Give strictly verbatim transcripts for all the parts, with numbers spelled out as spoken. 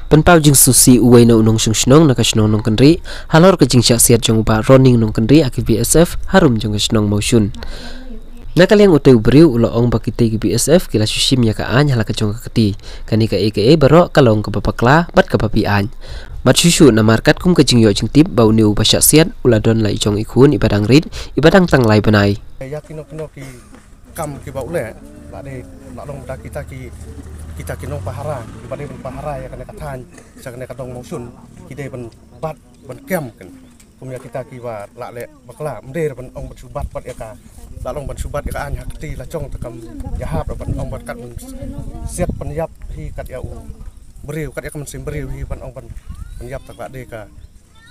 Pynpaw jingsngewsih uwei na u nongshong shnong na ka shnong Nongkynrih halor ka jingshah siat jong u Bah Roning Nongkynrih ha ki B S F harum jong ka shnong Mawshun. Na ka liang utei u briew u la ong ba kitei ki B S F ki la shu shim ïa ka aiñ ha la ka jong ka kti. Kane kaei kaei baroh ka long kaba bakla bad kaba be-aiñ. Bad shuh shuh namar katkum ka jingïoh jingtip ba une uba shah siat u la don la i jong i khun iba dang rit, iba dang tang lai bnai. Ïa kino kino ki kam kiba u leh, la dei, la long da kita ki, kita ki nongpahara kiba dei ban pahara ïa kane ka thaiñ, sha kane ka dong Mawshun, ki dei ban bat ban kem kan. Kum ïa kita kiba la leh bakla, ym dei ban ong ban shu bat pat ïa ka, la long ban shu bat ïa ka aiñ ha kti la jong te kam ïahap ban ong ban kat ban siat pynïap hi kat ïa u briew, kat ïa ka mynsiem briew hi ban ong ban pynïap, te la dei ka,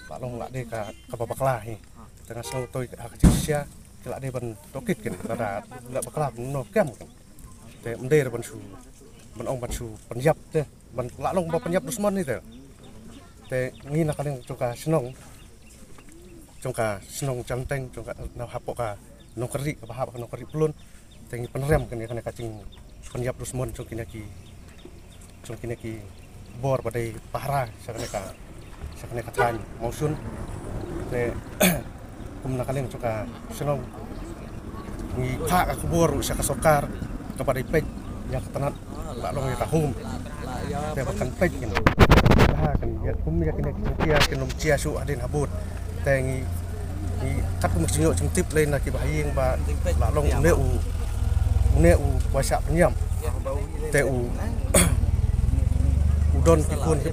la long la dei ka, kaba bakla hi. Te nga sngew toi ha ka jingshisha te la dei ban tohkit kin, lada la bakla ban noh kem kin. Te ym dei ban shu, ban ong ban shu pynïap te, ban la long ba pynïap dusmon hi te. Te ngi na ka liang jong ka shnong, jong ka shnong Janteng, jong ka na hapoh ka Nongkynrih, kaba hap ka Nongkynrih Pyllun. Te ngi pynrem kane, kane ka jingpynïap dusmon jong kine ki, jong kine ki bor ba dei pahara sha kane ka, sha kane ka thaiñ Mawshun. Te kum na ka liang jong ka shnong ngi phah ka khubor ruh sha ka sorkar kaba dei peit ïa ka tnat, la long ïa ka home. Te ba kan peit kin, ha kan ïa kum ïa kine ki jingpia kin ym jia shuh hadien habud. Te ngi, ngi katkum ka jingïoh jingtip lei na kiba ha ïing ba la long une u, une uba shah pynïap. Te u, u don ki khun, ki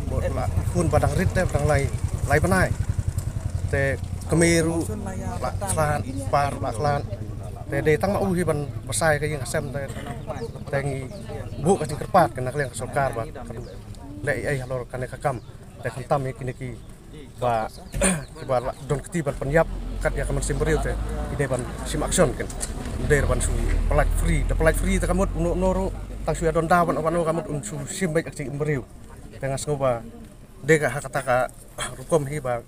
khun ba dang rit te ba dang lai, lai bnai. Te kmie ruh la khlad, par la khlad. Te dei tang ma u hi ban basai ka ïing ka sem te, te ngi buh ka jingkyrpad kin na ka liang ka sorkar ba kan leh ei ei halor kane ka kam. Te khamtam ïa kine kiba, kiba la don kti ban pynïap kat ïa ka mynsiem briew te ki dei ban shim action kin. Ym dei ban shu pyllait free, da pyllait free te ka mut uno uno ruh tang shu ïa don daw ban, ban, ka mut un shu shim beit ïa ka jingim briew. Te nga sngew ba dei ka ha kata ka rukom hi ba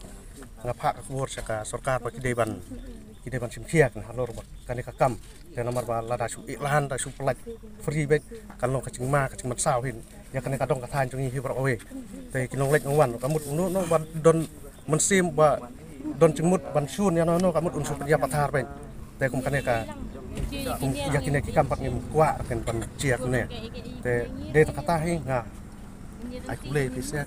nga phah ka khubor sha ka sorkar ba ki dei ban, ki dei ban shim khia kin halor ba kane ka kam. Te namar ba lada shu ïeh lan, da shu pyllait free beit, kan long ka jingma ka jingmynsaw hi ïa kane ka dong ka thaiñ jong ngi hi baroh kawei. Te ki nongleit nongwan, ka mut uno uno ba don mynsiem ba don jingmut ban shun ïa no no, ka mut un shu pynïap pathar beit. Te kum kane ka, kum ïa kine ki kam pat ngim kwah kin ban jia kumne. Te dei tang kata hi nga ai khublei phi seh.